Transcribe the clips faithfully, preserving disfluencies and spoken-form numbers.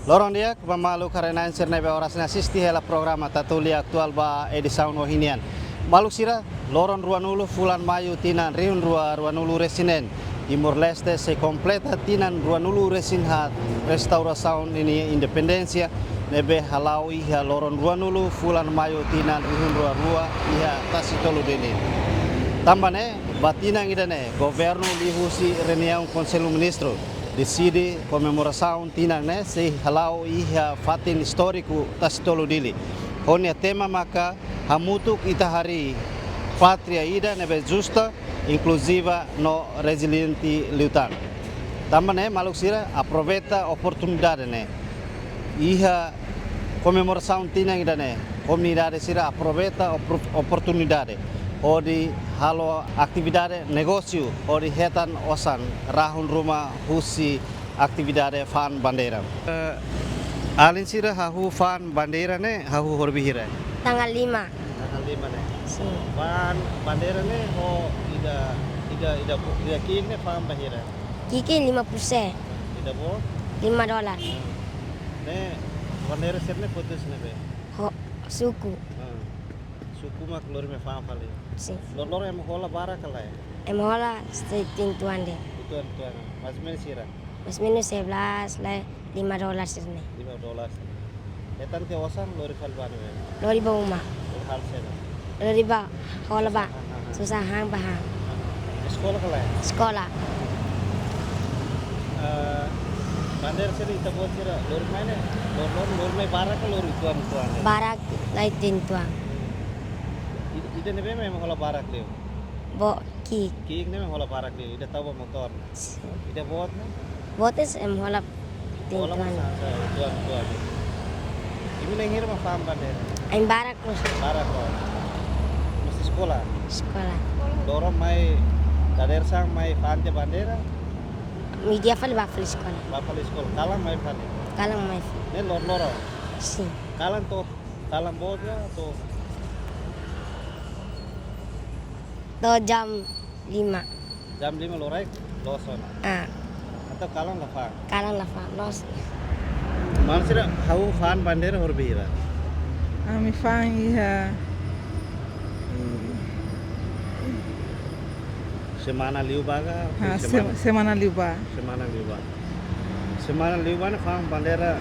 Loron di'ak ba maluk haree-na'in sira ne'ebé oras ne'e asiste hela programa Tatoli Atuál ba edisaun ohin nian. Maluk sira, loron ruanulu fulan Maiu tinan rihun rua ruanulu-resin-neen, Timor-Leste sei kompleta tinan ruanulu-resin-haat restaurasaun ninia independénsia, ne'ebé hala'o iha loron ruanulu fulan Maiu tinan rihun rua rua iha Tasitolu Dili. Tanba ne'e, ba tinan ida-ne'e, governu liuhusi reuniaun Konsellu Ministru deside komemorasaun tinan ne'e sei hala'o iha fatin istóriku Tasitolu Dili. Ho nia tema maka Hamutuk Ita Harii Pátria Ida Ne'ebé Justa, Inkluziva no Reziliente liután. Tanba ne'e maluk sira aproveita oportunidade ne'e. Iha komemorasaun tinan ida-ne'e, komunidade sira aproveita opor-, oportunidade hodi halo atividade negósiu hodi hetan osan rahun ruma husi atividade fa'an bandeira. Eh, alin sira hahú fa'an bandeira ne'e hahú horibainhira? Tanggal lima. Tanggal lima ne'e. Sin. Fa'an bandeira ne'e ho ida, ida, ida, ida ki'ik ne'e fa'an bainhira? Ki'ik lima puluh sen. Ida boot? Lima dolar. Ne'e bandeira sira-ne'e foti husi ne'ebé? Ho suku. Ah. Suku mak lori mai fa'an fali. Sin. Lor-, loron ema hola barak ka lae? Ema hola setiap uitoan de'it. Uitoan, uitoan. Mais ou menus hira? Mais ou menus sebelas, lae lima dolar sira-ne'e. Lima dolar sira-ne'e. Hetan tiha osan lori fali ba ne'ebé? Lori ba uma. Lori halo saida? Lori ba hola ba. Susar han, han, han. Susar han ba han. Eskola ka lae? Eskola. Eh, bandeira sira ita-boot sira lori mai ne'e, lor-, lor-, lori mai barak ka lori uitoan-uitoan ne'e? Barak, lae uitoan-uitoan. I-, ida ne'ebé mak ema hola barak liu? Boot, ki'ik. Ki'ik ne'e mak hola barak liu, ida tau ba motór. Sin. Ida boot ne'e? Boot ne'e ema hola uitoan-uitoan. Hola mós uitoan-uitoan. Imi na'in hira mak fa'an bandeira? Na'in barak loos. Barak loos. Mós eskola? Eskola. Loron mai, dadeer-saan mai fa'an tiha bandeira? Meiudia fali bá fali eskola. Bá fali eskola. Kalan mai fali? Kalan mai fali. Ne'e lor-, loron? Sin. Kalan to'o, kalan boot ka to'o? To'o jam lima. Jam lima loraik loos ona? Ah. Entaun kalan la fa'an? Kalan la fa'an, loos. Mana sira hahú fa'an bandeira horibainhira? Ami fa'an iha semana liubá ka? Ha, sem-, semana liubá. Semana liubá. Semana liubá ne'e fa'an bandeira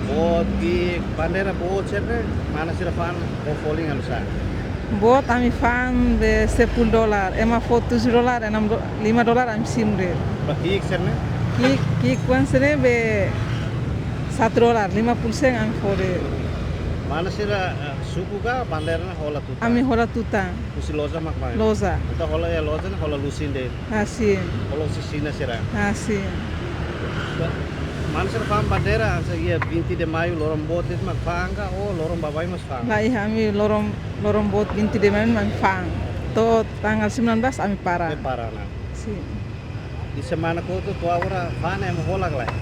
boot, ki'ik, bandeira boot sira-ne'e, mana sira fa'an ho folin oinsá? Boot ami fa'an be sepuluh dolar, ema fó tujuh dolar, enam do-, lima dolar ami simu de'it. Ba ki'ik sira-ne'e? Ki'ik, ki'ik-oan sira-ne'e be satu dolar, lima puluh sen ami fó de'it. Mana sira, eh, suku ka bandeira ne'e hola tutan? Ami hola tutan. Husi loja mak mai? Loja. Entaun hola iha loja ne'e hola lusin de'it? Hanesan. Hola husi Xina sira? Hanesan. Mana sira fa'an bandeira, hanesan iha vinte de Maio loron boot de'it mak fa'an ka, ou loron baibain mós fa'an? Lae, iha ami loron, loron boot vinte de Maio mak fa'an. To'o tanggal sembilan belas ami para. Ami para ona. Sin. Iha semana kotuk to'o agora fa'an ema hola ka lae?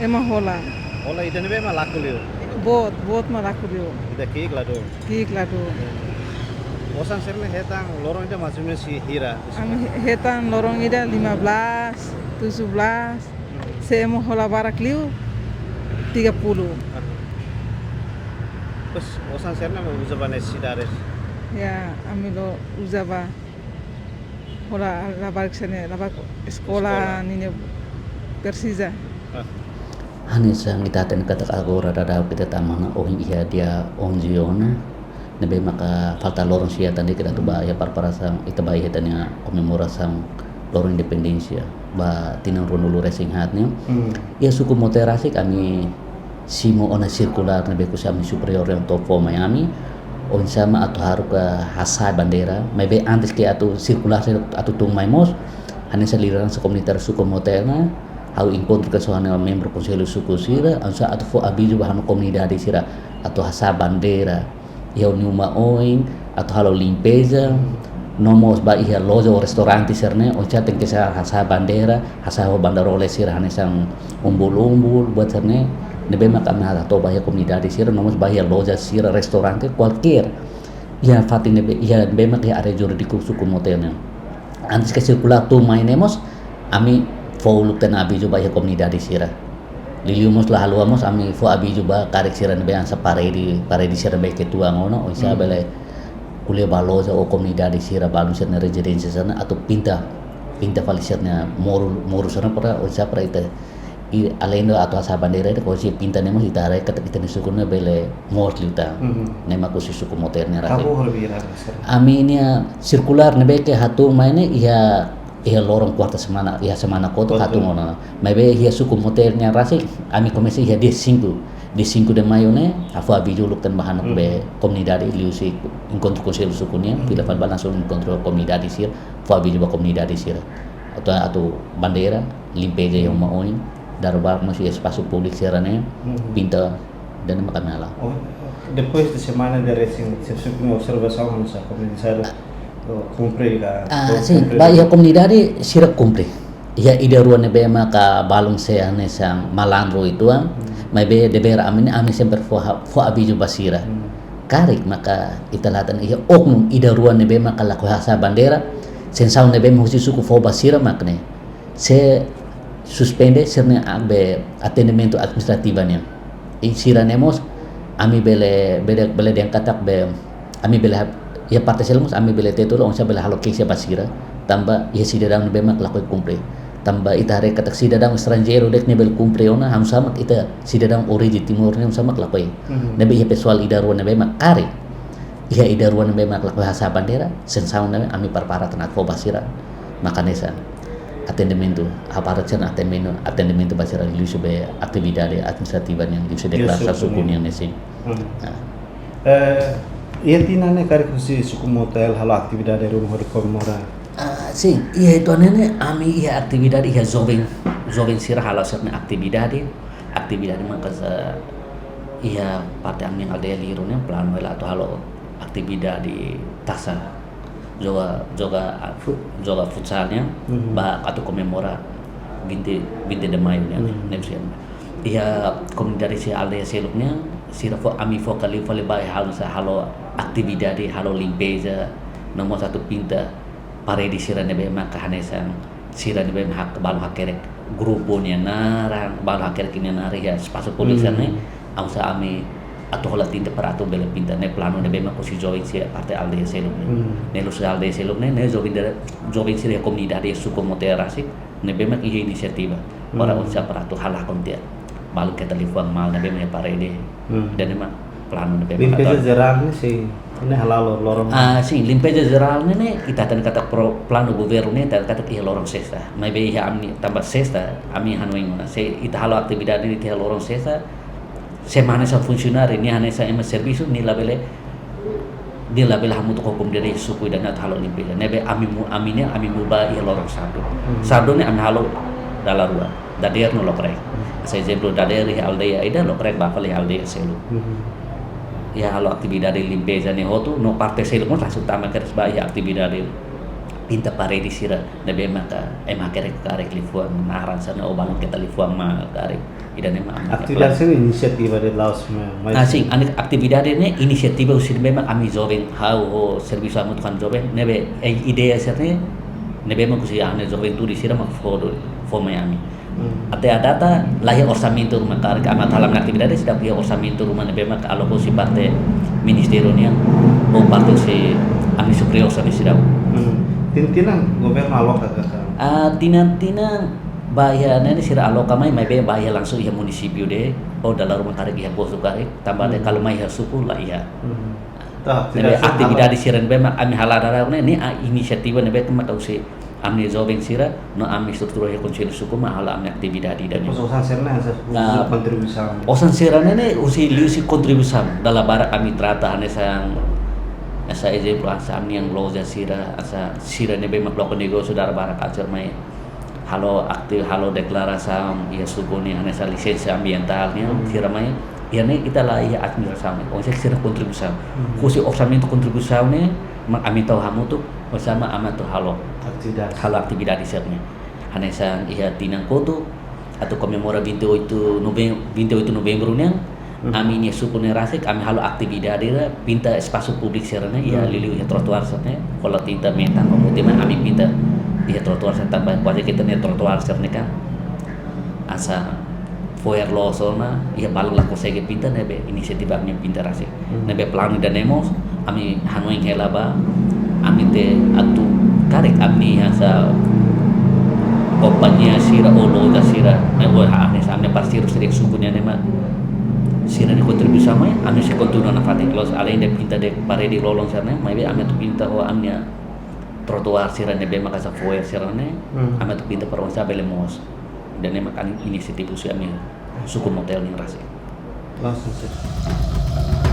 Ema hola. Hola ida ne'ebé mak laku liu? Boot, boot mak laku liu. Ida ki'ik ladún? Ki'ik ladún. Osan sira-ne'e hetan loron ida mais ou menus hira? Ami he-, hetan loron ida lima belas, tujuh belas, se ema hola barak liu, tiga puluh. Terus osan sira-ne'e mak uza ba nesesidade? Ya, ami lori uza ba hola labarik sira-ne'e, labarik eskola. Eskola. Ninia presiza. Ah. Hanesan ita hatene katak agora daudaun ita tama ona ohin iha dia onze ona, ne'ebé maka falta loron sia tan de'it ita atu ba iha preparasaun, ita ba iha ita-nia komemorasaun loron independénsia ba tinan ruanulu-resin-haat ne'e. Hmm. Iha suku Mota rasik ami simu ona sirkulár ne'ebé husi ami superiór yang to'o fó mai ami, oinsá mak atu haruka hasa'e bandeira, maibé antes ke atu sirkulár sira atu tun mai mós, hanesan lideransa komunitária suku Mota ne'e, ha'u enkontru kedas ho ha'u-nia membru konsellu suku sira, oinsá atu fó avizu ba ha'u-nia komunidade sira, atu hasa'e bandeira iha uma oin, atu halo limpeza, no mós ba iha loja ou restaurante sira-ne'e, oinsá tenke sa-, hasa'e bandeira, hasa'e ho banderola sira hanesan umbul-umbul, buat sira-ne'e, ne'ebé maka ami hato'o ba iha komunidade sira, no mós ba iha loja sira, restaurante, kualkér. Iha fatin ne'ebé, iha ne'ebé maka iha área jurídiku suku Mota ne'e. Antes ke sirkulár tun mai ne'e mós, ami fó uluk tiha ona avizu ba iha komunidade sira. Liuliu mós la haluha mós ami fó avizu ba karik sira ne'ebé hanesan parede, parede sira ne'ebé ke tuan ona, oinsá bele ko'alia ba loja ou komunidade sira balun sira-nia rezidénsia sira-ne'e atu pinta, pinta fali sira-nia moru, moru sira-ne'e para, oinsá para ita, i além do atu hasa'e bandeira, ita ko'alia pinta ne'e mós ita haree katak ita-nia suku ne'e bele moos liután. Ne'e mak husi suku Motael nian rasik. Ami-nia sirkulár ne'ebé ke hatún mai ne'e iha iha loron kuarta semana, iha semana kotuk hatún ona. Maibé iha suku Motael nian rasik, ami komesa iha dia cinco, dia cinco de maio ne'e, ami fó avizu uluk tan ba hanesan be komunidade liuhusi enkontru konsellu suku nian, fila fali ba langsung enkontru komunidade sira, fó avizu ba komunidade sira. Atu, atu bandeira, limpeza iha uma oin, daruak mós iha espasu públiku sira-ne'e, pinta, ida-ne'e mak ami hala'o. Oh, depois de semana de resin, se suku observasaun hanesan komunidade sira kumpre ka? Ah, sin, ba iha komunidade sira kumpre. Iha ida rua ne'ebé maka balun sei hanesan malandru uitoan, maibé dadeer ami ne'e ami sempre fó ha-, fó avizu ba sira. Karik maka ita la hatene iha oknum ida rua ne'ebé maka lakohi hasa'e bandeira, sansaun ne'ebé mak husi suku fó ba sira mak ne'e. Sei suspende sira-nia be atendimentu administrativu nian. I sira-ne'e mós ami bele, bele, bele dehan katak be, ami bele ha-, iha parte seluk mós ami bele tetu loos oinsá bele halo keixa ba sira, tanba iha sidadaun ne'ebé mak lakohi kumpre. Tanba ita haree katak sidadaun estranjeiru de'it ne'e bele kumpre ona, oinsá mak ita sidadaun orijen Timor nian oinsá mak lakohi. Ne'ebé iha pesoál ida rua ne'ebé mak karik iha ida rua ne'ebé mak lakohi hasa'e bandeira, sansaun ne'e ami prepara tan atu fó ba sira. Maka hanesan atendimentu, aparat sira atendimentu, atendimentu ba sira liuhusi be atividade administrativa nian liuhusi deklarasaun suku nian ne'e sin. Eh, iha tinan ne'e karik husi suku Motael halo atividade ruma hodi komemora? Ah, sin, iha tinan ne'e ami iha atividade iha joven, joven sira halo sira-nia atividade, atividade maka hanesan iha parte ami aldeia Liru ne'e planu hela atu halo atividade tasak joga, joga, ah, fu-, joga futsal nian, ba atu komemora vinte, vinte de maio nian, ne'e sira. Iha komunidade sira aldeia seluk nian, sira fó, ami fó kali fali ba halo hanesan halo atividade, halo limpeza, no mós atu pinta parede sira ne'ebé maka hanesan sira ne'ebé mak balun hakerek grupu nia naran, balun hakerek nia naran iha espasu públiku sira-ne'e, oinsá ami atu hola tinta para atu bele pinta ne'e planu ne'ebé mak husi joven sira parte aldeia seluk ne'e. Ne'e husi aldeia seluk ne'e, ne'e joven de, joven sira komunidade suku Motael rasik, ne'ebé mak iha inisiativa. Para oinsá para atu halakon tiha balun keta liafuan malu ne'ebé mak iha parede. Ida-ne'e mak planu ne'ebé mak limpeza atu jerál ne'e sei, ne'e hala'o loron. Ah, sin, limpeza jerál ne'e, ne'e ita hatene katak pro-, planu governu ne'e, ita hatene katak iha loron sesta. Maibé iha ami, tanba sesta, ami hanoin ona. Se ita halo atividade ne'e iha loron sesta, semana hanesan funsionáriu, nia hanesan ema servisu, nia labele, nia labele hamutuk ho komunidade suku ida-ne'e atu halo limpeza. Ne'ebé ami mu-, ami ne'e, ami muda iha loron sábadu. Sábadu ne'e ami halo dala rua. Dadeer no lokrek. Hanesan ezemplu dadeer iha aldeia ida, lokrek ba fali iha aldeia seluk. Iha halo atividade limpeza ne'e hotu, no parte seluk mós langsung tama kedas ba iha atividade pinta parede sira ne'ebé maka ema hakerek karik liafuan naran sira-ne'e ou balun keta liafuan malu karik. Ida-ne'e mak ami atividade sira inisiativa de laos me, mas ah, sin, ami atividade ne'e inisiativa husi ne'ebé mak ami joven, ha'u ho servisu hamutuk ho joven, ne'ebé, eh, ideia sira-ne'e, ne'ebé mak husi ami juventude sira mak fó, fó mai ami. Até à data, laiha orsamentu ruma karik ami atu halo ami-nia atividade, seidauk iha orsamentu ruma ne'ebé mak aloka husi parte ministériu nian, ou parte husi ami superiór sira-ne'e seidauk. Tinan-tinan governu aloka ka? Ah, tinan-tinan ba iha ne'e sira aloka mai, maibé ba iha langsung iha munisípiu de'it, ou dala ruma karik iha postu karik, tanba de'it kalau mai iha suku laiha. Ne'ebé atividade sira ne'ebé mak ami hala'o dala ruma ne'e, ne'e, ah, inisiativa ne'ebé mak husi ami joven sira, no ami estrutura iha konsellu suku mak halo ami atividade ida-ne'e. Depois osan sira-ne'e hanesan husi kontribuisaun? Osan sira-ne'e ne'e husi liuhusi kontribuisaun. Dala barak ami trata hanesan, hanesan ezemplu hanesan ami-nia loja sira, hanesan sira ne'ebé mak bloku negósiu dala barak ajar mai halo aktif, halo deklarasaun iha suku nian hanesan lisensa ambientál nian, sira mai, iha ne'e ita laiha administrasaun, oinsá sira kontribuisaun. Husi orsamentu kontribuisaun ne'e mak ami tau hamutuk, oinsá mak ami atu halo atividade, halo atividade sira-ne'e. Hanesan iha tinan kotuk, atu komemora vinte e oito Novem-, vinte e oito Novembru nian, ami-nia suku ne'e rasik, ami halo atividade ida, pinta espasu públiku sira-ne'e, iha liuliu iha trotoar sira-ne'e, hola tinta metan, komu tema ami pinta iha trotoar sira-ne'e tanba kuaze ita-nia trotoar sira-ne'e kan hanesan foyer loos ona, iha balu la konsege pinta, ne'ebé inisiativa ami pinta rasik. Hmm. Ne'ebé planu ida-ne'e mós, ami hanoin hela ba, ami te atu karik ami hanesan kompañia sira ou loja sira, ne'e, ou hanesan ami parseiru sira suku nian ne'e mak sira-nia kontribuisaun mai, ami sei kontinua nafatin. Loos, aleinde pinta de'it parede lolon sira-ne'e, maibé ami atu pinta ho ami-nia trotoar sira ne'ebé mak hanesan foyer sira-ne'e, Hmm. ami atu pinta para oinsá bele moos. Ida-ne'e mak ami inisiativa husi ami suku Motael nian rasik. Loos, sensei.